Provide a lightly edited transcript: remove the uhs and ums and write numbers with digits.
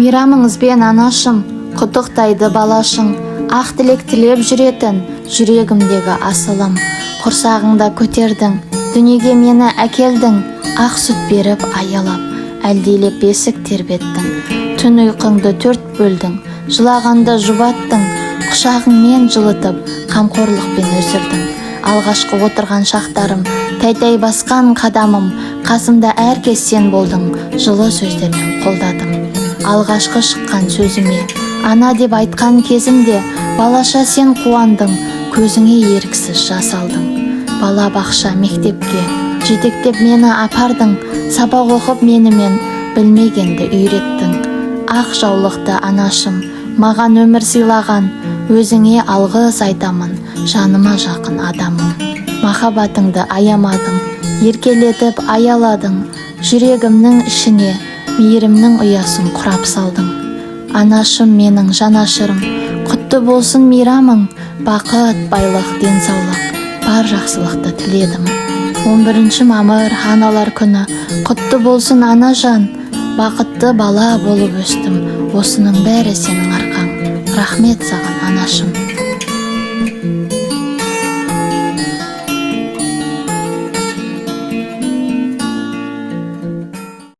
Мейрамыңызбен, анашым, құттықтайды балашың. Ақ тілек тілеп жүретін жүрегімдегі асылым. Құрсағыңда көтердің, дүниеге мені әкелдің, ақ сүт беріп аялап, әлдилеп бесік тербеттің. Түн ұйқыңды төрт бөлдің, жылағанда жұбаттың, құшағыңмен жылытып, қамқорлықпен өсірдің. Алғашқы отырған шақтарым, тәй-тәй басқан қадамым, қасымда әркез сен болдың, жылы сөздермен қолдадың. Алғашқы шыққан сөзіме ана деп айтқан кезімде, балаша сен қуандың, көзіңе еріксіз жас алдың. Бала бақша, мектепке жетектеп мені апардың, сабақ оқып менімен білмегенді үйреттің. Ақ жаулықты анашым, маған өмір сыйлаған, өзіңе алғыс айтамын, жаныма жақын адамым. Махаббатыңды аямадың, еркелетіп аяладың, жүрегімнің ішіне мейірімнің ұясын құрап салдың. Анашым, менің жанашырым, құтты болсын мейрамың, бақыт, байлық, денсаулық, бар жақсылықты тіледім. 11 мамыр, аналар күні, құтты болсын, анажан. Бақытты бала болып өстім, осының бәрі сенің арқаң. Рахмет саған, анашым.